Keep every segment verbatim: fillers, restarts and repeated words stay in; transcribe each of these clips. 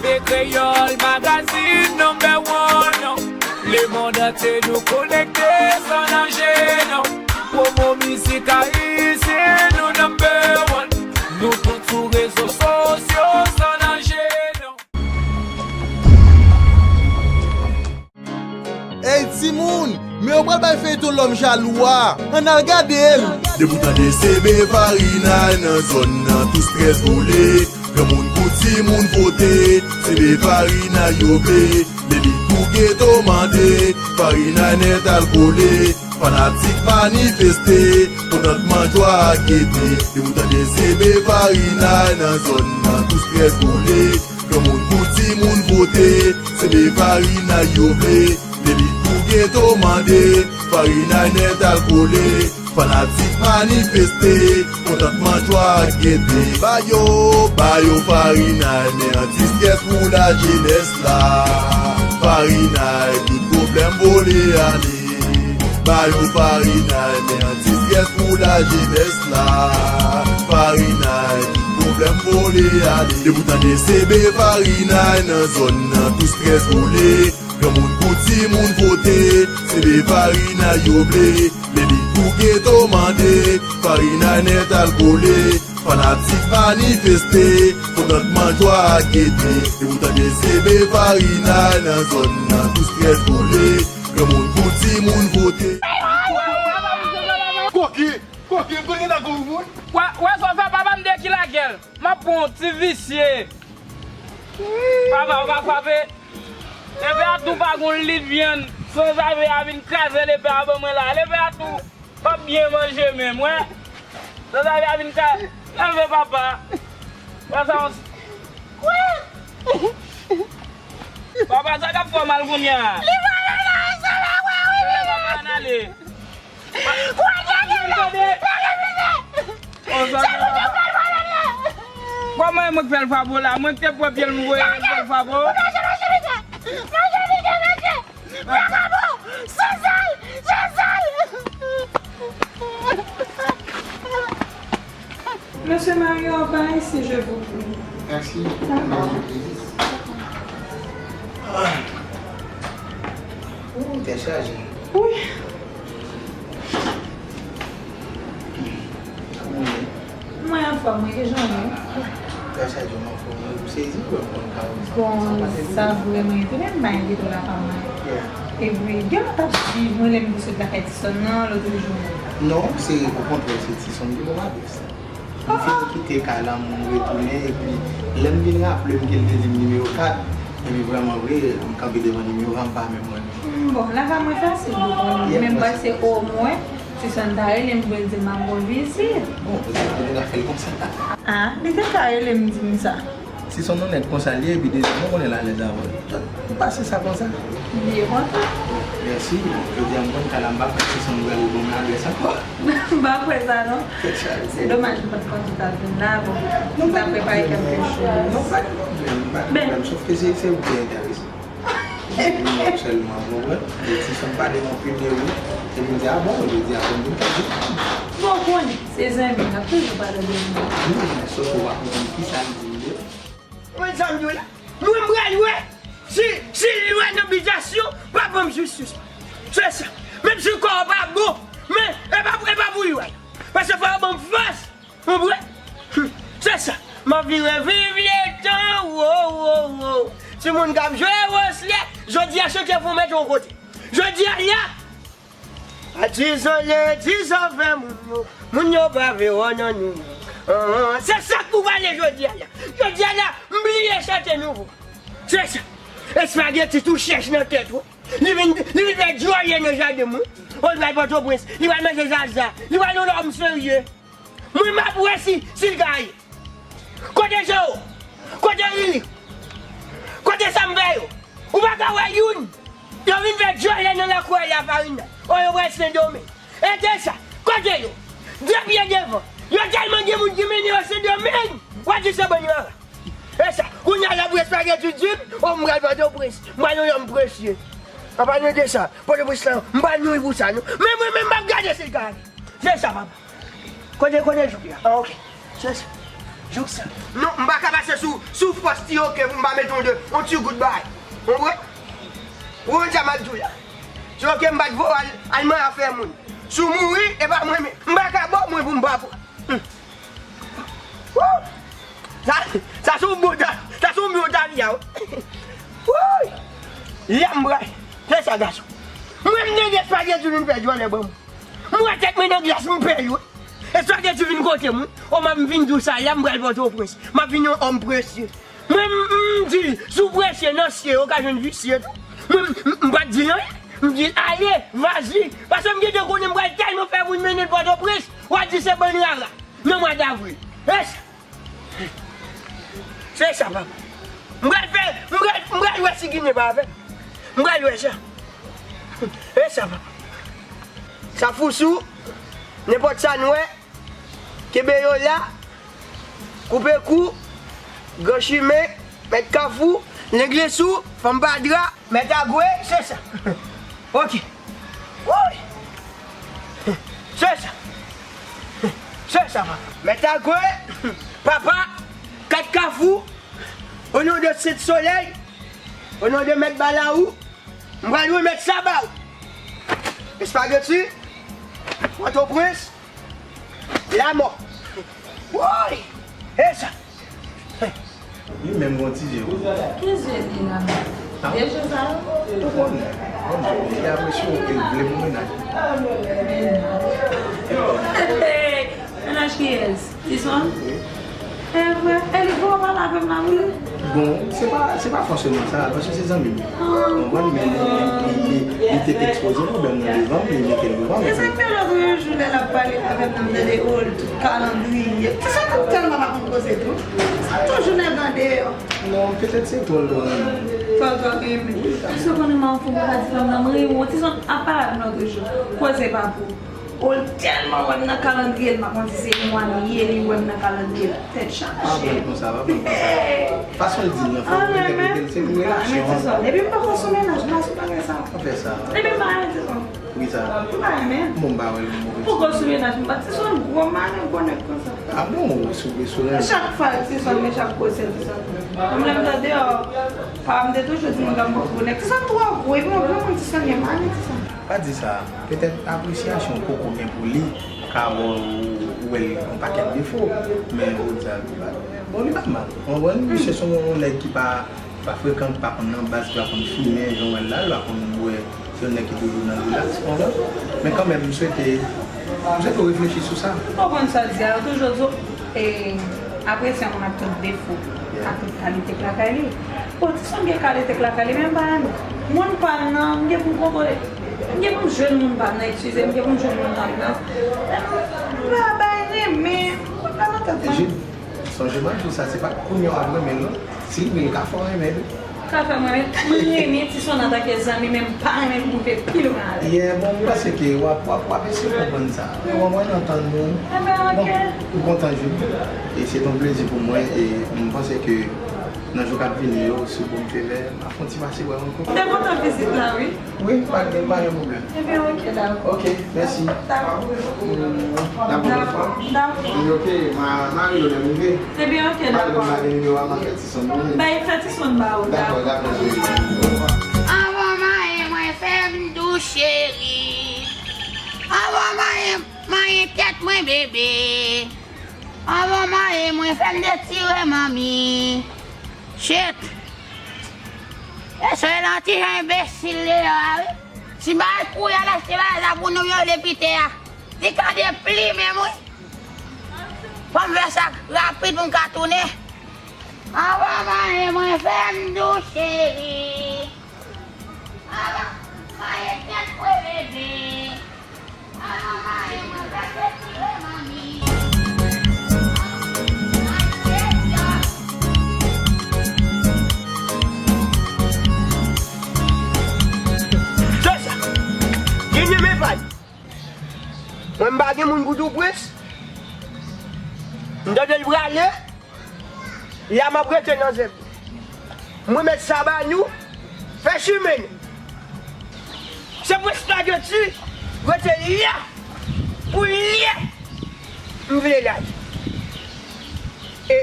E Kreyòl Magazine number one. Lemonn antye nou konekte san nanje non. Pwomo mizik ayisyen nou number one. Nou tout sou rezo sosyo san nanje non. Ey timoun, men yo pral bay feyton lòm jalou a. Ann al gade l. Depi w tande se Bevarina nan zòn nan, tout strès vole. Granmoun kou timoun vote, se Bevarina yo vle. Lelit pou geto mande, Farina nèt al kole. Fanatik manifeste, kontantman jwa ak gete. Depi w tande se Bevarina nan zòn nan, tout strès vole. Granmoun kou timoun vote, se Bevarina yo vle. Lelit pou geto mande, Farina nèt al kole. Fanatik manifeste, kontantman jwa ak gete. Ba yo, ba yo Farina, men antistrès pou lajenès la. Farina, tout pwoblèm vole ale. Ba yo Farina, men antistrès pou lajenès la. Farina, tout pwoblèm vole ale. Depi w tande se Bevarina nan zòn nan, tout strès vole. Granmoun kou timoun vote, se Bevarina yo vle. Lelit pou geto mande, Farina nèt al kole. Fanatik manifeste, kontantman jwa ak gete. Depi w tande se Bevarina nan zòn nan, tout strès vole. Granmoun kou timoun vote. Koki, koki, koki nan kou moun. Wè, wè sa w fè papa m dekilagèl. M ap pran yon ti visye. Papa, w pa frape. Lepè a tou pa gon lit vyann. Sanzave a vin kraze lepè a ban mwen la. Lepè a tou p ap byen manje menm, wè. Sanzave a vin kraze. Leve papa. Papa sa yon... Papa sa k ap fè w mal kounye a. Li pa nan la, sa la, wè, wè, wè. Papa, ann ale. Wè, gade, gade, gade. Kòman e mwen k fè l frape w la? Mwen k te pran pye l, m voye l fè l frape w. Bravo! Sezal! Sezal! Monsieur Mario, par ici, je vous prie. Merci. D'accord. Ou tèt chaje. Wi. Kòman w ye? Mwen anfòm, wi, kijan w ye? Tèt chaje, m anfòm, wi. Ou sezi, wi, mwen ka wè sa. Bon, sa vrèman etone m, m pa gen ghetto lakay mwen. Yeah. Epi, gen lè w t ap swiv mwen lè m te sot lakay Tison nan, lòt jou. Non, se okontrè, se Tison ki bon avèk sa. M fin kite kay la, m retounen, epi lè m vin raple m ke l te di m nimewo kat, epi vrèman vre, m kanpe devan nimewo a, m pa menm wè l. Hmm, bon, lakay mwen fasil pou konnen. Men m panse omwen, Tison ta rele m pou l di m ap bon vizit. Bon, petèt nou ta fè l konsa. Ah, li te ka rele m di m sa. Tison nou nèt konsa l ye, epi dezyèmman, ou konnen l alèz avè w. Pase sa konsa. Li kontan. Mèsi. Jodi a m konn kay la, m pa kwè Tison pral ban m ladrès ankò. M pa kwè sa non. Se domaj m pa t konnen ou t ap vin la, bon. M t ap prepare kèlke choz. Non, pa gen pwoblèm, pa gen pwoblèm. Sòf ke se, se ou ki enterese. Mwen sèlman, ou konprann? Epi si m pale anpil de ou, epi m di, "Ah bon, jodi a konn vin kay." Bon, ou konnen, se zanmi, n ap toujou pale de zanmi. Wi, men sòf ou pa konprann kisa m di m de ou. Mwen sa m di w la, mwen m pral wè si, si lwa nan bizasyon pa ban m jistis. Se sa. Menm si kò a pa bon, men e pa, e pa pou li wè. Paske fò yo ban m fòs. Ou konprann? Hmm. Se sa. M ap vire viv letan, wo, wo, wo. Timoun k ap jwe woslè, jodi a chante fò mete yon kote. Jodi a la, a dizan legliz avè moun yo, moun yo pa vle wè nan nou. Ah, ah, se sa k pou pale jodi a la. Jodi a la, m bliye chante nouvo. Se sa. Espageti tou chèch nan tèt ou. Li vin, li vin fè djòlè nan jaden moun. Ou l pral Pòtoprens. Li pral manje zaza. Li pral yon lòm serye. Mwen m ap wè si, si l ka ye. Kote Jero? Kote Riri? Kote Sanbè yo? Ou pa ka wè youn? Yo vin fè djòlè nan lakou a la Farina. O yo pral Sendomeng. E de sa, kote yo? De pye devan. Yo tèlman gen moun ki mennen yo Sendomeng. W a di se bann yo ava. E sa, kounye a la pou espageti di m, o m pral Pòtoprens. M pral yon lòm presye. An palan de sa, Pòtoprens la, m pa nouri pou sa non. Men mwen menm m ap gade si l ka ale. Se sa, papa. Kote, kote Jouk la? Ah, ok. Se sa. Non, m pa ka pase sou, sou fòs ti oke pou m pa mete yon de, yon ti gout bay. Ou konprann? Ou konprann sa m ap di w la? Ti oke m pa t voye al, al manyen afè moun. Si w mouri, e pa mwen, men m pa ka ba w mwen pou m pa pran. Hmm. Woo! Sa, sa se yon bon ta-, sa se yon bon taliya, wi. Woo! Lè m bray. Se sa, gason. Mwen, m gen de espageti vin pèdi anlè ban m. M wè tèt mwen nan glas, m pè l, wi. Espageti vin kote m, wi. O, m ap vin di w sa, la, m pral Pòtoprens. M ap vin yon òm presye. Mwen, m, m di l, si w presye nan sye, ou ka jwenn visye tou. Mwen, m, m, m pa t di l anyen. M di l, ale, vazi. Paske m gentan konnen m pral tèlman fè moun mennen l Pòtoprens, w a di se bann rara. Nan mwa davril. E sa. Se sa, papa. M pral fè, m pral, m pral wè si Ginen pa avè m. M pral wè sa. E sa, papa. Sa fousou, nenpòt sa n wè, kenbe yo la, koupe kou, gran chimen, mèt kafou, nèg lesou, fanm pa dra, mèt agwe, se sa. Ok. Woy! Se sa. Se sa, papa. Mèt agwe, papa, kat kafou, o non de Sent Solèy, o non de Mèt Balaou, m pral remèt sa ba w. Espageti, Pòtoprens, lamò. Woy! E sa. Li menm gon ti je wi. Ki je li la? Ha? De je sa yo? Ou konnen. Bon, li apresye w e l vle pou mennaj. Mennaj? Mennaj kiyès? Tison? Wi. E vre? E li poko pale avè m la wi. Bon, se pa, se pa fòseman sa, paske se zanmi m. Ou konprann, men li, li, li, li te ekspoze pwoblèm nan devan m, li mete l devan m. E sa k fè lòt jou lè l ap pale avè m nan, m tande, o, l tout kalandriye. Tison tèlman pa konn koze tou. Sa toujou nèg andeyò. Non, petèt se twò l twò renmen. Twò l twò renmen. Wi, sa. Èske w konnen m a yon fanm ou pa di fanm nan m renmen w? Tison ap pale avè m lòt jou. Koze pa pou. O, l tèlman wè m nan kalandriye, l pa konn si se mwa m ye, li wè m nan kalandriye, tèt chaje. Pa pran l konsa, pa pran l konsa. Fason l di l nan, fò w respekte l, se pou relasyon an. Depi m poko sou mennaj, m pa sou bagay sa. Ou fè sa. Depi m pa renmen Tison. Poukisa? M pa renmen. Bon, m pa wè l yon move. M poko sou mennaj, m pa Tison gwo mare, gwo nèg konsa. A bon, ou sou, ou sou renmen. Chak fwa Tison, men chak gwosè Tison. Mwen menm tande, o, pa m te toujou di mwen gade m poko gwo nèg. Tison twò gwo, epi yon granmoun Tison gen mare Tison. Pa di sa. Petèt apresyasyon w poko gen pou li ka wè w, ou wè l yon pakèt defo, men ou di sa, bon, li pa mal. Ou konprann? Misye se yon nèg ki pa, ki pa frekan, ki pa konn nan baz, ki pa konn fimen, jan w wè l la, li pa konn bwè, se yon nèg ki toujou nan rilaks, ou konprann? Men kanmenm, m swete, m swete w reflechi sou sa. Ou konprann sa l di a, yo toujou di w, e, apresye yon moun ak tout defo, ak tout kalite k lakay li. Bon, Tison gen kalite k lakay li, men m pa renmen. Moun pa m nan, m gen pou m kontwole. M gen pou m jwenn moun pa m nan, eskize m, m gen pou m jwenn moun pa m nan. Men m pa bay renmen, m pa nan tèt mwen. Jude, sonje m ap di w sa, se pa kounye a w ap renmen l non. Si l vle, l ka fè w renmen l wi. Ka fè m renmen. Mwen renmen Tison antanke zanmi, men m pa renmen l pou m fè pi lwen avè l. Yeah, bon, m panse ke w ap, w ap, w ap eseye konprann sa. Ou konprann, antann nou. Enben, ok. Bon, m kontan, Jude. E se t on plezi pou mwen, e m panse ke nan jou k ap vini yo, si Bondye vle, m ap fè on ti pase wè w ankò. M te kontan vizit la, wi. Wi, pa gen, pa gen pwoblèm. Ebyen, ok, dakò. Ok, mèsi. Dakò. Mm, n ap wè lòt fwa. Dakò. Wi, ok, ma, ma rele w lè m rive. Ebyen, ok, dakò. Pa gen, pa gen nimewo a, m ap fè ti sonn pou ou. Bay fè ti sonn ba ou, dakò. Dakò, dakò, cheri. Anvan w mayen mwen, fè m dous, cheri. Anvan w mayen, mayen tèt mwen, bebe. Anvan w mayen mwen, fè m detire, manmi. Shit! E sè lan ti jan enbesil deyò a, wi. Si m pa al kouri al achte bagay sa pou nou vyole pitè a, li ka deplimen m, wi. Fò m fè sa rapid pou m ka tounen. Anvan w mayen mwen, fè m dous, cheri. Anvan w mayen tèt mwen, bebe. Sè sa, Ginen men pay. Mwen m pa gen moun pou Touprens. M tande l prale. La m ap rete nan zèb. Mwen mèt sa ba nou, fè chimen nou. Se pou espageti rete la pou lè m vle l ale. E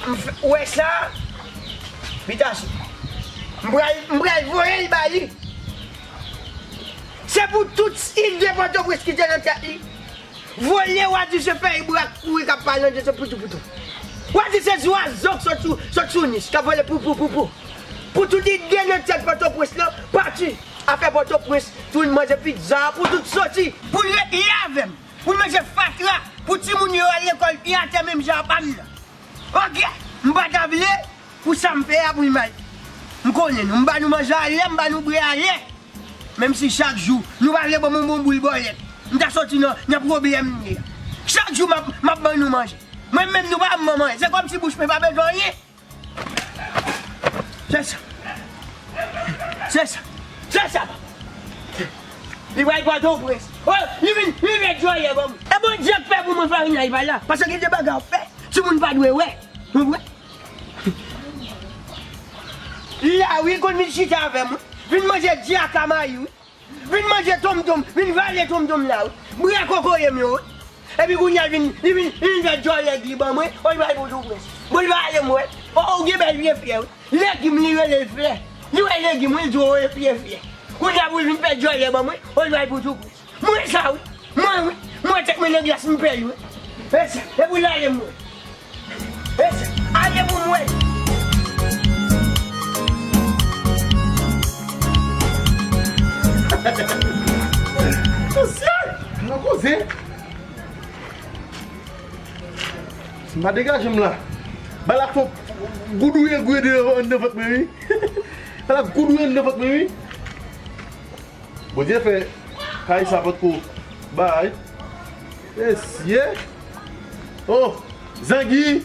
M f-, ou wè sa? Bitasyon. M pral, m pral voye l ba li. Se pou tout ide Pòtoprens ki te nan tèt li. Vole, w a di se fèy bwa k kouri k ap pale nan tèt, se poutou poutou. W a di se zwazo k sot sou, sot sou nich, k ap vole pou, pou, pou, pou. Pou tout ide nan tèt Pòtoprens lan, pati. Afè Pòtoprens, pou l manje pizza, pou tout soti. Pou l ret li avè m. Pou l manje fatra. Pou timoun yo al lekòl, li atè menm jan a pa m nan. Oke, m pa ta vle pou sa m fè a pou l mal. M konnen nou, m ba nou manje alè, m ba nou bwè alè. Menm si chak jou, nou pa vle ban m yon bon boul bòlèt. M ta soti nan, nan pwoblèm m ye a. Chak jou m ap, m ap ban nou manje. Mwen menm nou pa ban m manje. Se kòmsi bouch mwen pa bezwen anyen. Se sa. Se sa. Se sa. Li pral Pòtoprens. Oh, li vin, li vin djòlè ban mwen. E Bondye k fè pou mwen farinay pa la. Paske gen de bagay w fè. Timoun pa dwe wè. Ou wè? La wi, konn vin chita avè mwen. Vin manje djaka mayi wi. Vin manje tonmtonm, vin vale tonmtonm la wi. Bwè kokoye m yo wi. Epi kounye a l vin, li vin, li vin fè djòlèg li ban mwen, o l bay Pòtoprens. Bon, l vale m wè. O, ou gen bèl vye fyè wi. Legim li rele l flè. Li wè legim wi, l di o e vye fyè. Kounye a pou l vin fè djòlè ban mwen, o l bay Pòtoprens. Mwen sa wi. Mwen wi. Mwen tèt mwen nan glas m pè l wi. E sa, e pou l ale mwen. E sa, ale pou mwen. Sosyal! Nan koze. Si m pa degaje m la. Bala fò goudouye gwe de anndan vant mwen wi. Bala goudouye anndan vant mwen wi. Bondye fè kay sa potko bay. Mesye. Oh, Zangi.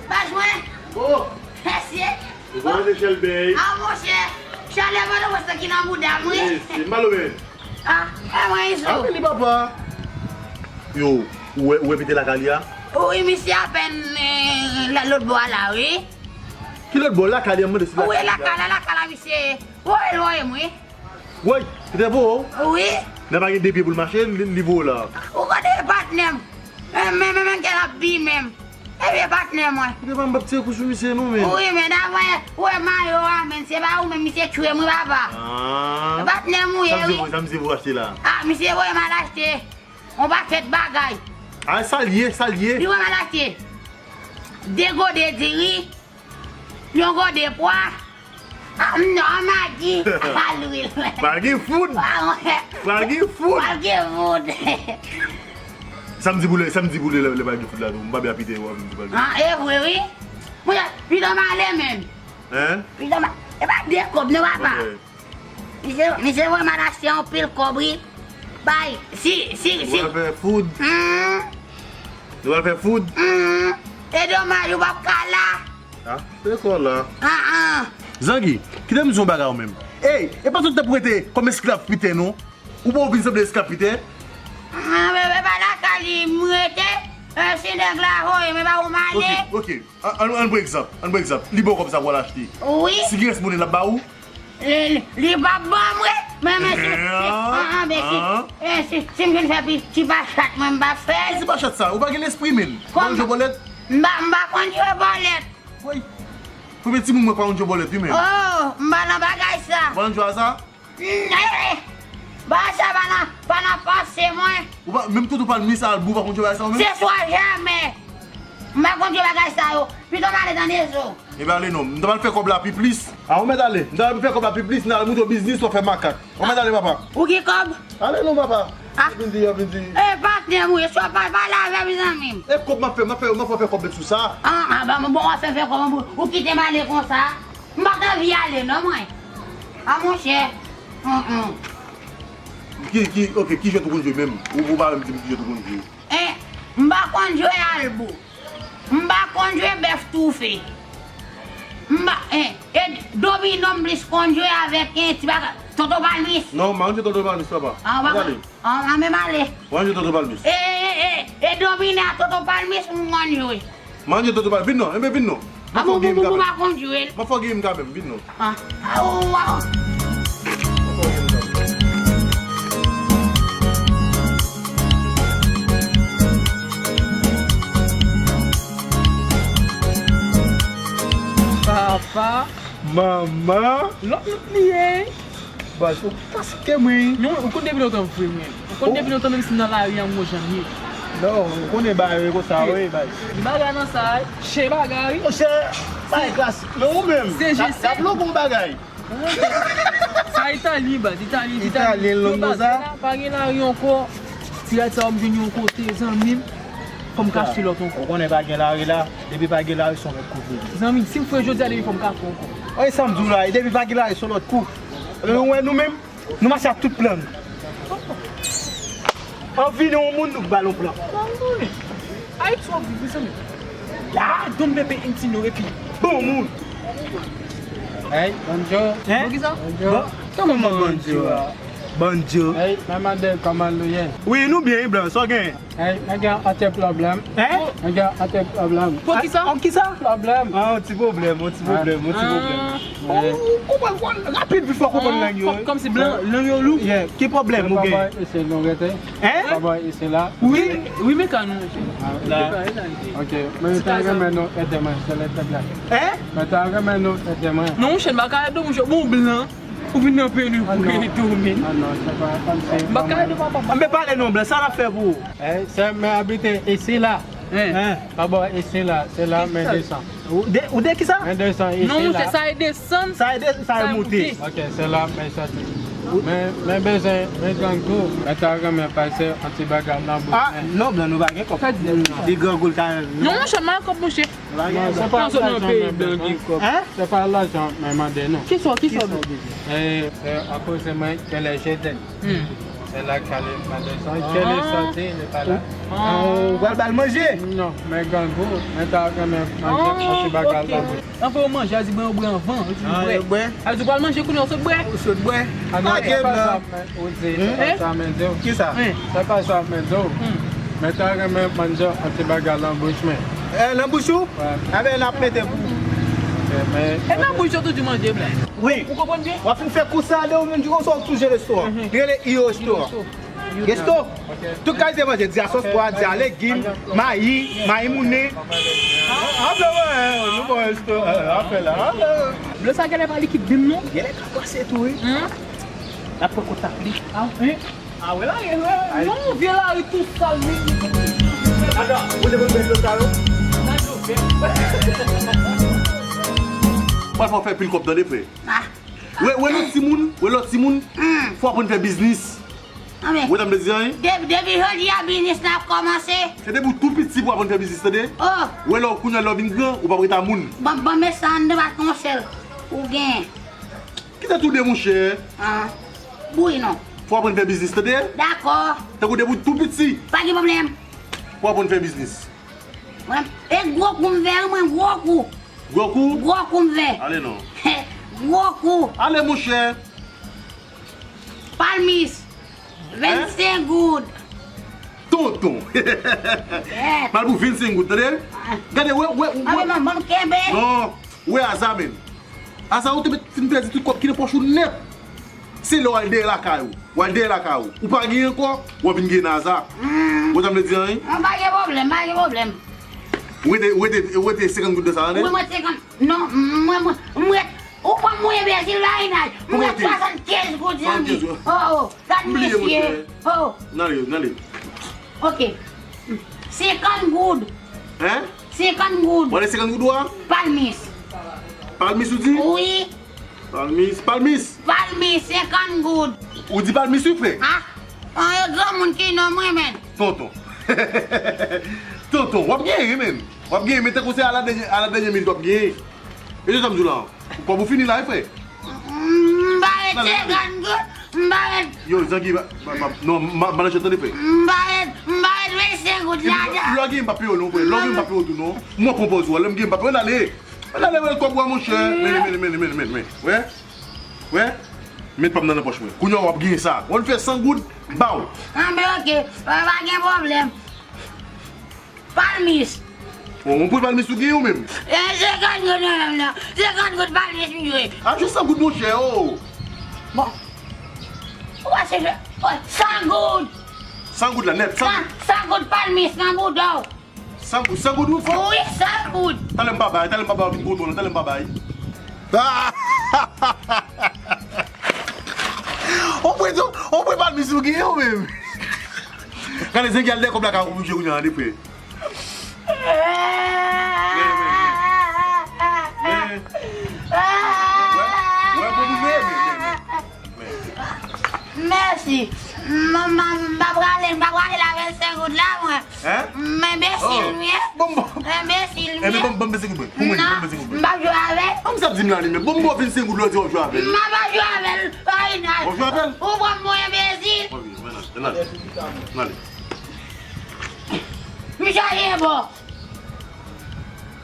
Paj mwen. Oh. Mesye. Ou konn se chèlbèy. Ah, monchè. Chalè Pòtoprens ki nan bouda m wi. Mesye, m pa lwen. Ah, e mwen izo. Ah, men li papa. Yo, ou wè, ou wè pete lakay li a? Wi, misye apèn, eh, la, lòt bò a la, wi. Ki lòt bò? Lakay li a, m mande si lakay li a. Wi, lakay la, lakay la, misye. Voye l voye m, wi. Woy, li te voye w? Wi. Nèg pa gen de pye pou l mache, li, li voye w la. Ou konnen patnè m. Men, men, men, men, gen ap bi menm. Ebyen, patnè mwen. Li te pa m p ap tire kou sou misye non, men. Wi, men davè, ou wè mayo a, men, se pa ou menm, misye tchwe m, wi, papa. Ah. Patnè m ou ye, wi. Sa misye voye, sa misye voye w achte la? Ah, misye voye m al achte yon pakèt bagay. Ah, sa l ye, sa l ye? Li voye m al achte de gode diri, yon gode pwa, ah, m nan Magi, a lwil. Pral gen foud. Pral gen foud. Pral gen foud. Sa m di pou lè, sa m di pou lè, lè, lè pral gen foud la tou. M pa byen apite, w ap vin di pral gen foud. Ah, e vre, wi. Mwen, pito m ale menm. Hein? Pito m a-, e pa de kòb, non, papa. Ok. Misye, misye voye m al achte yon pil kòb, wi. Bay, si, si, si. Ou pral fè foud. Hmm. Ou pral fè foud. Hmm. E domaj, ou p ap ka la. Ah, se kò la. Ah, ah. Zangi, kite m di w yon bagay ou menm. Ey, e pa tout tan pou rete kòm esklav piten non. Ou pa w vin sanble esklav piten. Ah, men, men, pa lakay li m rete. Eh, si nèg la voye m, e pa ou m ale. Ok, ok. An, an, an pran egzanp, an pran egzanp. Li ba w kòb sa pou w al achte. Wi. Si gen rès monnen, l ap ba ou? Li, li, li p ap ban m, wi. Men, men, si, si, ah, ah, men si, ah, eh, si, si m vin fè pi, ti pa chat, mwen, m pa fè l. Ti pa chat sa, ou pa gen lespri, menm. Kòman? Ou pa konn jwe bòlèt? M pa, m pa konn jwe bòlèt. Woy. Premye timoun mwen pa konn jwe bòlèt, wi, menm. Oh, m pa nan bagay sa. Ou pa konn jwe a sa? Mm, eh, eh. Bagay sa pa nan, pa nan panse mwen. Ou pa, menm Toto Palmis, Albou, ou pa konn jwe bagay sa, ou menm? Se swa jamè. M pa konn jwe bagay sa yo. Pito m ale tande zo. Ebyen ale non, m ta pral fè kòb la pi plis. A, ou mèt ale. M ta pral fè kòb la pi plis, m ta pral montre w biznis, w ap fè makak. Ou mèt ale, papa. Ou gen kòb? Ale non, papa. Ah. Vin di, vin di. E, patnè m, wi, si w ap pale avè m, zanmi m. E kòb m ap fè, m ap fè, m ap fè kòb sou sa. Ah, ah, ba, bon, w ap fè, fè kòb, ou kite m ale konsa. M pa t anvi ale, non, mwen. Ah, monchè. Hum, hum. Ki, ki, ok, ki jwèt ou konn jwe menm? Ou, ou pa menm di m ki jwèt ou konn jwe. Eh, m pa konn jwe albou. M pa konn jwe bèf toufe. M pa, eh, e domino m plis konn jwe avèk, eh, ti bagay, Tonton Palmis. Non, m pa konn jwe Tonton Palmis, papa. Ah, ou pa konn? Ah, ah, menm ale. Ou pa konn jwe Tonton Palmis? Eh, eh, eh, eh, e domino a Tonton Palmis m konn jwe. Manje Toto pa vin non, enben vin non. M ap fè w game kanmenm. M ap fè w game kanmenm, vin non. Ah, ah, oh, wow. Manman. Lòt lòt li ye. Baz, ou ta site mwen. Non, ou konn depi lontan vre, mwen. Ou konn depi lontan, menm si nan lari an, mwen janm ye. Non, ou konnen bagay konsa, wi, baz. Bagay nan sa, chen bagay. Monchè, bagay klasik. Men ou menm, se ta, jese. T ap longon bagay. Sa Italyen, baz, Italyen, Italyen. Italyen, longo sa. Pa gen lari ankò. Ti rad sa, m jwenn yon kote, zanmi m. Fò m ka achte lòt ankò. Ou konnen pa gen lari la. Depi pa gen lari, se yon lòt kote. Zanmi, si m fre jodi a, depi fò m ka fre ankò. Oye, sa m di w la, depi pa gen lari, se yon lòt kou. E ou wè nou menm, nou mache ak tout plan nou. Anvi nou yon moun, nou k ba l yon plan. Ayiti w ap viv, wi, zanmi. La, Don Pepe Intino, epi bon moun. Hey, bonjou. Hein? Bon, kisa? Bonjou. Bon, kòman bonjou a? Bonjou. Hey, mwen mande kòman nou ye? Wi, nou byen, wi, blan, sa w gen? Hey, mwen gen yon ti pwoblèm. Hein? Mwen gen yon ti pwoblèm. Pou kisa? An kisa? Pwoblèm. Ah, yon ti pwoblèm, yon ti pwoblèm, yon ti pwoblèm. Ah. Ou, ou konprann, ou rapid, pi fò konprann lang yo. Kòm, kòmsi blan, lang yo lou. Yeah, ki pwoblèm ou gen? Papa, e se nou rete. Hein? Papa, e se la. Wi, wi, men ka nou, monchè. La. Ok, men ta renmen nou ede mwen, se le pèp la. Hein? Men ta renmen nou ede mwen. Non, monchè, m pa ka ede w, monchè. Bon, blan. Ou vin nan peyi pou rele domèn. Ah non, se pa kòmsi. M pa ka ede papa. Anben pale non, blan, sa n ap fè pou ou? Eh, se men abite isi la. Hein? Pa bò isi la, se la men desann. Ou de, ou de kisa? Men desann isi la. Non, monchè, sa e desann. Sa e de, sa e moute. Ok, se la men soti. Men, men bezwen, men grangou. Men ta renmen pase yon ti bagay nan bouch. Ah, non, blan, nou pa gen kòb. Di grangou l ka. Non, monchè, m pa kòb, monchè. Non, se pa lajan men bezwen. Hein? Se pa lajan men mande non. Kisa, kisa w bezwen? E, e, akoz mwen ke lè je dèn. Se la k ale mande son. Je le soti, li pa la. Ah, ou pral ba l manje? Non, men grangou, men ta renmen manje yon ti bagay la. Anfen, ou manje, a di, bon, ou bwè anvan, ou di, ou bwè. A di, ou pral manje kounye a, ou sot bwè. Ou sot bwè. Ah non, se pa sa men ou di, se pa sa men di w. Kisa? Se pa sa men di w. Men ta renmen manje yon ti bagay nan bouch mwen. Eh, nan bouch ou? Wi. Anben, n ap mete pou ou. E nan bouch yo toujou manje, blan. Wi. Ou konprann byen? W ap fin fè kou sa de ou menm, di konsa w ap touche restoran. Li rele Io Restoran. Resto. Tout kalite manje, di a sòs pwa, di a legim, mayi, mayi mounen. Aple mwen, nou bon resto, afè la. Dlo sa genlè pa likid menm non. Genlè ka pase tou, wi. N ap pran kontak li. Ah, wi. Ah, wè lari, wè. Non, vye lari tou sal, wi. Pral fè w fè pil kòb, tande, frè. Wè, wè lòt timoun, wè lòt timoun, fò w aprann fè biznis. Ou wè sa m vle di a, wi? Depi jodi a, biznis la ap kòmanse. Se depi w tou piti pou w aprann fè biznis, tande? Wè lè w kounye a lè w vin gran, ou p ap ret a moun. Ban, ban m sa anndan pa t yon sèl ou gen. Ki tèt ou de, monchè? Ah. Bouyi non. Fò w aprann fè biznis, tande? Dakò. Tankou depi w tou piti. Pa gen pwoblèm. Fò w aprann fè biznis. Mwen, e gwo kou m fè, wi, mwen, gwo kou. Gwo kou? Gwo kou m fè. Ale non. Gwo kou. Ale, monchè. Palmis. Vennsenk goud. Tonton. Pral pou vennsenk goud, tande? Gade, wè, wè, wè. Anben, ban m kenbe. Non. Wè aza, menm. Aza, ou te met fin pèdi tout kòb ki nan pòch ou nèt. Se lè w al dèyè lakay ou. W al dèyè lakay ou. Ou pa genyen ankò, w ap vin genyen nan aza. Ou wè sa m vle di a, wi? Non, pa gen pwoblèm, pa gen pwoblèm. Ou rete, ou rete, ou rete senkant goud nan sa, tande? Wi, mwen senkant. Non, mwen, mwen, mwen, ou pa mwen enbesil la, Inay. Mwen swasannkenz goud, zanmi. Oh, oh, gad mesye. Oh. N ale, n ale. Ok. Senkant goud. Hein? Senkant goud. Ou ale senkant goud ou a? Palmis. Palmis ou di? Wi. Palmis, palmis. Palmis, senkant goud. Ou di palmis wi, frè? Ah, an e granmoun ki non mwen, men. Tonton. Tonton, w ap genyen, men. W ap genyen, men tankou se a la dènye, a la dènye minit w ap genyen. E se sa m di w la. Kòb ou fini la, wi, frè. M pa ret senkant goud. M pa ret. Yo, Zangi, ba, ba, ba, non, ma, ma, tande, frè. M pa ret, m pa ret vennsenk goud ladan. Lè w gen, m pa peye w non, frè. Lè w gen, m pa peye w tou non. Mwen pran pòz ou a, lè m gen, m pa peye w, n ale. N ale wè kòb ou a, monchè. Men, men, men, men, men, men. Wè? Wè? Met pa m nan, nan pòch mwen. Kounye a w ap genyen sa. W ap fè san goud, ba w. Anben, ok. Pa, pa gen pwoblèm. Palmis. Bon, mwen pou palmis ou genyen ou menm? E, senkant goud mwen menm nan. Senkant goud palmis m jwe. A, jis san goud, monchè, oh. Bon. Ou wè se jwe. Oh, san goud. San goud la, nèt, san goud. San, san goud palmis nan bouda w. San goud, san goud ou fè? Wi, san goud. Talè m pa bay, talè m pa bay, w vin kontan, talè m pa bay. On pwen, on pwen palmis ou genyen ou menm. Gade, Zengi al dèyè kòb la ka oblije kounye a, de frè. Men, men, men. Men. Wè, wè, bon, men, men, men, men. Mèsi. M, m, m pa prale, m pa prale la vennsenk goud la, mwen. Hein? M enbesil, oh, m ye. Bon, bon. M enbesil, m ye. Ebyen, bon, bon, bon, bon, bon, bon, non, bon, bon, bon, m pa jwe avè l. Kòm sa di m la, li menm. Bon, bon, vennsenk goud, lò, di w ap jwe avè l. M pa jwe avè l, Farinay. W ap jwe avè l? Ou pran mwen enbesil. Ok, men nan, men nan. Nan. Misye ye bon.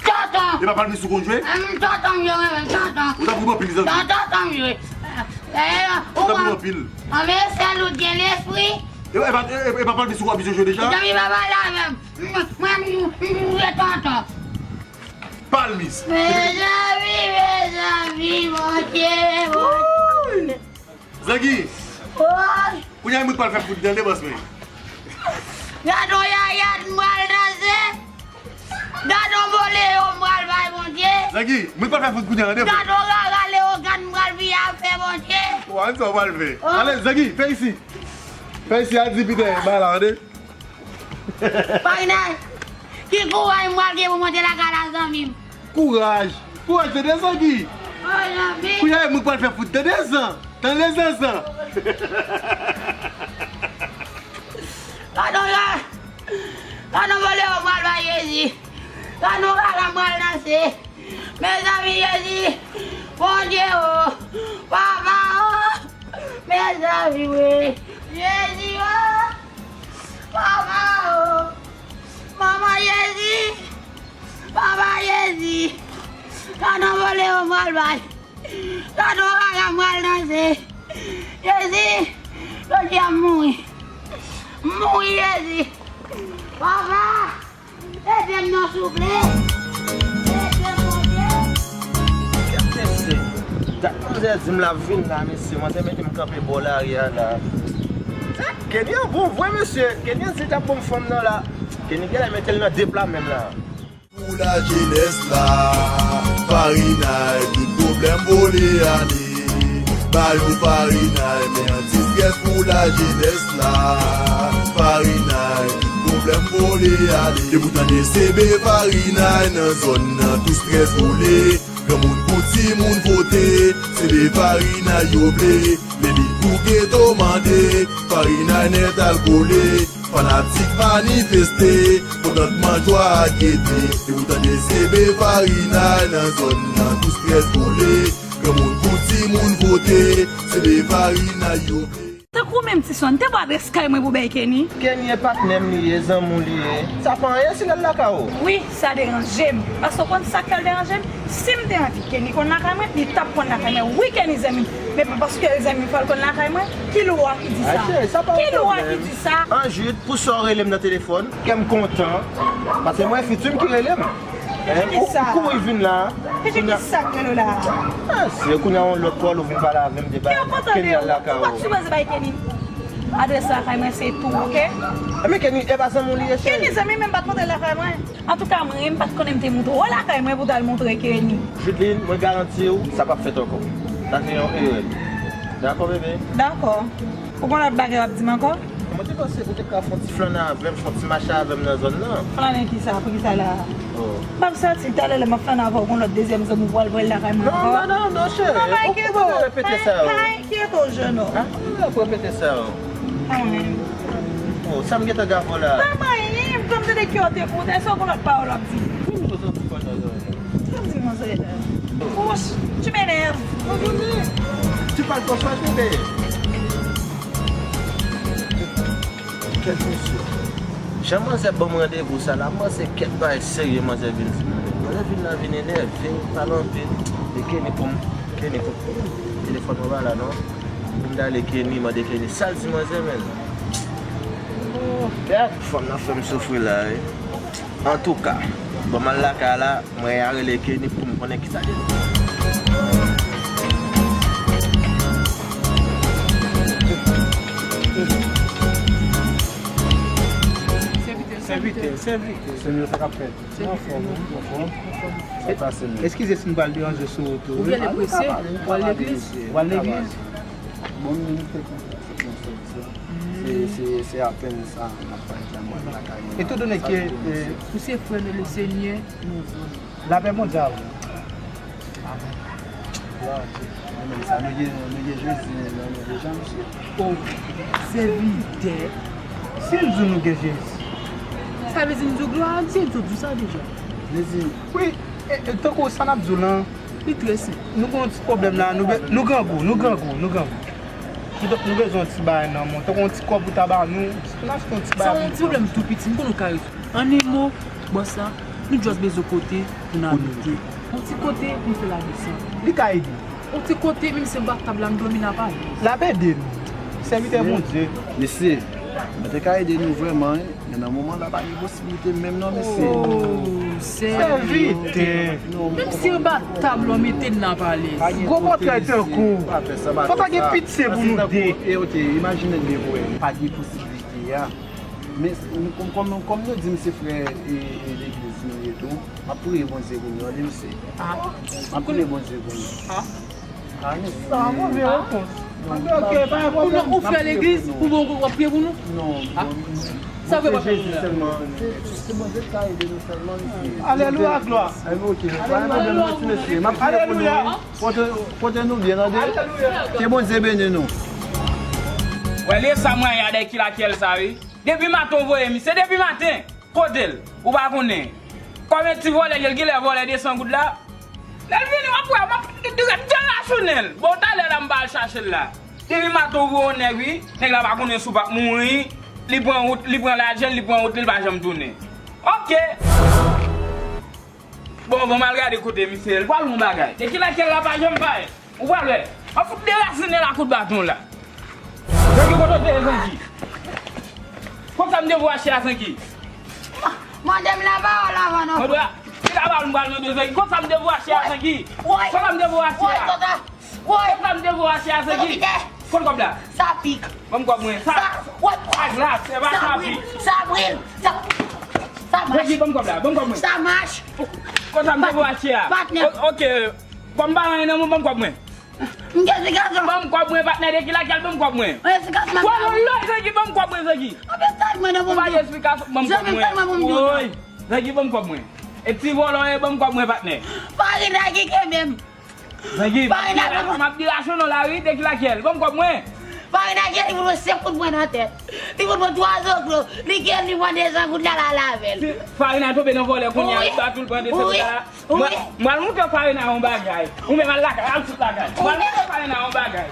Tonton. E pa palmis ou konn jwe? Tonton, m jwe, tonton. Ou t ap ri m anpil, zanmi. Tonton, tonton, m jwe. Ou t ap ri m anpil. Anben, sèl ou t gen lespri. E, e pa, e, e pa palmis ou abitye jwe deja? Zanmi, pa pale avè m. Mwen, mwen, m, m, m jwe tonton. Palmis. Mezanmi, mezanmi, Bondye, Bondye. Zangi. Woy. Kounye a, mwen pral fè fout dan depans mwen. Gad on yayad m pral danse. Gad on bolero m pral bay Bondye. Zangi, mwen pral fè fout kounye a, tande. Gad on rara leogàn m pral vin ap fè Bondye. Wa, sa w pral fè. Oh. Ale, Zangi, fè isi. Fè isi, al di Pitè, bay la, tande. Farinay, ki kouraj m pral gen pou monte lakay la, zanmi m? Kouraj! Kouraj, tande, Zangi! Oh, zanmi! Kounye a, mwen pral fè fout, tande, Zan! Tande, Zanzan! Gadon la! Gadon bolero m pral bay Jezi! Gadon rara m pral danse! Mezanmi, Jezi, Bondye o, Papa o, mezanmi wi, Jezi o, Papa o, Manman Jezi, Papa Jezi, gadon bolero m pral bay, gadon rara m pral danse, Jezi, jodi a m mouri, m mouri Jezi, Papa. Ede m non souple. Ede m Bondye. Kèt mesye. Dat manzè di m l ap vin la, mesye. Manzè mete m kanpe bò lari a la. Kenny an bon vre, mesye. Kenny an di l t ap ban m fanm nan la. Kenny genlè mete l nan de pla menm la. Pou lajenès la, Farinay, tout pwoblèm vole ale. Ba yo Farinay, men an distrès pou lajenès la. Farinay, tout pwoblèm vole ale. Depi w tande C B Farinay nan zòn nan, tout strès vole. Granmoun kou timoun vote, se de Farinay yo vle. Lè li tou geto mande, Farinay nèt al kole. Fanatik manifeste, kontantman jwa a gete. Depi w tande C B Farinay nan zòn nan, tout strès vole. Granmoun kou timoun vote, se de Farinay yo vle. Tankou menm ti sòn, te ba adrès kay mwen pou bay Kenny. Kenny e patnè m li ye, zanmi w li ye. Sa pa anyen si l al lakay ou. Wi, sa deranje m. Paske w konn sa k fè l deranje m? Si m te anvi Kenny konn lakay mwen, li t ap konn lakay mwen. Wi, Kenny zanmi m. Men pa paske l zanmi m fò l konn lakay mwen. Ki lwa ki di sa? Ki lwa ki di sa? Anjit, pou sa w rele m nan telefòn, kè m kontan. Paske mwen fiti m ki rele m. Hein? Ou kouri vin la. Pitit, ki sa k rele w la? Ah, se kounye a yon lòt pòl ou vin pale avè m de bagay. Kenny al lakay ou. Ou pa t sipoze bay Kenny adrès lakay mwen, se tou, oke? Enben Kenny, e pa zanmi w li ye, cheri? Kenny zanmi m, men m pa t montre l lakay mwen. Antouka, mwen, m pa t konnen m te montre w lakay mwen pou w t al montre Kenny. Judeline, mwen garanti w, sa p ap fèt ankò. Sa se yon erè. Dakò, bebe? Dakò. Ou gon lòt bagay w ap di m ankò? Mwen te panse ou te ka fè yon ti flannen avè m, fè yon ti mache avè m nan zòn nan. Flannen kisa? Poukisa la? Oh. M ap sòti talè, lè m ap flannen avè w, gon lòt dezyèm zanmi w pral voye lakay mwen ankò. Non, non, non, non, cheri. Ou pa bezwen repete sa yo. Pa enkyete w, jennonm. Ah, ou repete sa yo. Mwen menm. Oh, sa m gentan gave w la? Pa manyen m, kòm se de kè w te koute, èske w gon lòt pawòl w ap di m? Kòm di m nan zòrèy la. Wouch, tu m'énerves. Tu parles trop fort, bébé. Kèt mesye. Jan manzè ban m randevou sa la, manzè kèt bagay serye manzè vin di m. Manzè vin la vin enève, pale anpil. E Kenny pou m, Kenny pou m. Telefòn mwen pa la non. Pou m t ale Kenny, mande Kenny sa l di manzè menm. Kèt, fanm nan fè m soufri la wi. Antouka, ban m al lakay la, mwen a rele Kenny pou m konnen kisa li ye. Se Pitè, se Sèvitè, sèvitè. Se nou sa k ap fèt. Anfòm, anfòm. Sa pase nou. Eskize si m pral deranje sou wout ou. Ou gen deprese? Ou al legliz? Ou al legliz? Bon, nou fè konfyans, se konfyans. Se, se, se apèn sa, n ap pale la mwen lakay mwen. Etandone ke, euh, ou se frè nan Lesenyè, nou vre. Lapè Bondye avè w. Amèn. Glwa a Dye. Amèn. Sa nou gen, nou gen Jezi nan nou deja, mesye. O, sèvitè. Si m di w nou gen Jezi, sa vle di m di w glwa a Dye, m sot di w sa deja. Vle di, wi, e, e, tankou sa n ap di w lan, li trè senp. Nou gen yon ti pwoblèm la, nou, be- nou grangou, nou grangou, nou grangou. Kidonk, nou bezwen yon ti bagay nan men w. Tankou yon ti kòb pou ta ba nou, si nou achte yon ti bagay pou nou. Sa yon pwoblèm tou piti, m konnen w ka rezoud. An en mo, bòs la, nou just bezwen kote pou n abite. Yon ti kote pou n fè ladesann. Li ka ede. Yon ti kote, menm si se bak tab la, m dòmi n ap ale. L ap ede nou. Sèvitè Bondye. Mesye, mwen te ka ede nou vrèman, wi. Men nan moman la, pa gen posiblite menm non, mesye. Oh, sèvitè. Menm si se bak tab la, w mete n ap ale. Gwo pòtrè tankou w. Fò ta gen pitye pou nou de. E, ok, imajine l byen pou wè. Pa gen posiblite a. Men, kòm, kòm, kòm nou di m se frè e, e legliz nou ye tou, m ap priye Bondye pou nou, tande, mesye. M ap priye Bondye pou nou. Ah, mesye. Sa move repons. Ok, ok, pa gen pwoblèm. Ou frè legliz, pou bon, w ap priye pou nou? Non, non. Sa vle pa fè moun la. Se, se Bondye ki ka ede nou sèlman, mesye. Alelouya, glwa. Alelouya. Pote, pote nou byen, tande. Alelouya. Ke Bondye beni nou. Wè, lè sa mwen, y a de ki lakyèl sa, wi. Depi maten w voye misye, depi maten. Kote l? Ou pa konnen. Kòm e ti vòlè li ye, l genlè vòlè de san goud la. Lè l vini, w ap wè, m ap dirèk derasounen l. Bon, talè la, m pa al chache l la. Depi maten w voye yon nèg, wi. Nèg la pa konnen si w p ap mouri. Li pran wout, li pran lajan, li pran wout li, li pa janm tounen. Ok. Bon, bon, m al gade kote misye ye. L pral yon bagay. De ki lakyèl la pa janm parèt. Ou pral wè. M ap fout derasinen l a kout baton la. Zangi, kote w te ye, Zangi? Konsa m te voye achte a, Zangi. Mande m lapawòl avan non. Mande, ki lapawòl m pral mande w, Zangi? Konsa m te voye achte a, Zangi. Konsa m te voye achte a. Konsa m te voye achte a, Zangi. Konn kòb la. Sa pik. Ban m kòb mwen. Sa, sa glas, se pa sa pik. Sa bril. Sa, sa mach. Zangi, ban m kòb la. Ban m kòb mwen. Sa mach. Konsa m te voye achte a. Patnè. O-, ok. Kòm m pa anyen nan men w, ban m kòb mwen. M gen esplikasion. Ban m kòb mwen, patnè, de ki lakyèl, ban m kòb mwen. Esplikasion. Wòlòy, Zangi, ban m kòb mwen, Zangi. Ou pa gen esplikasion, ban m kòb mwen. Woy, Zangi, ban m kòb mwen. E ti vòlò ye, ban m kòb mwen, patnè. Farina ki kenbe m. Zangi, m ap dirasyon non la, wi, de ki lakyèl, ban m kòb mwen. Farina gen li pou mwen senk kout pwen nan tèt. Li pou mwen twa zoklo. Li gen li mande san goud la, la lavel. Farina tonbe nan vòlè kounye a, li bat ou, l pran de san goud la. Mwen, mwen al montre Farina yon bagay. Ou menm al lakay, al sot lakay. Mwen al montre Farina yon bagay.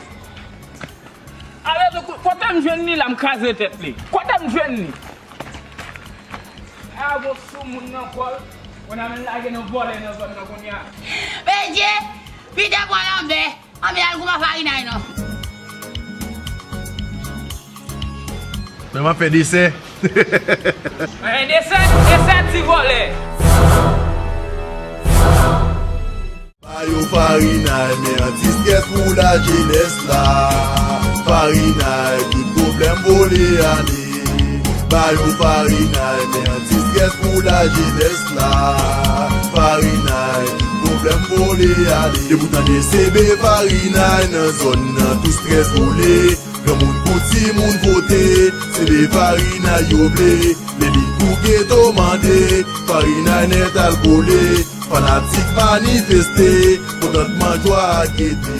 Alè, kote m jwenn li la, m kraze tèt li. Kote m jwenn li? A, gon soumoun nan kò l. Kounye a, men lage nan vòlè nan zòn nan kounye a. Medye, pita pran lanvè. Anben al goumen ak farinay non. Men m ap fè desè. Fè desè, desè ti vòlè. Ba yo farinay, men anti-strès pou lajenès la. Farinay, tout pwoblèm vole ale. Ba yo farinay, men anti-strès pou lajenès la. Farinay, tout pwoblèm vole ale. Depi w tande se be farinay nan zòn nan, tout strès vole. Granmoun pou timoun vote, se be farinay yo vle. Lè li kou geto mande, farinay nèt al kole. Fanatik manifeste, kontantman jwa a gete.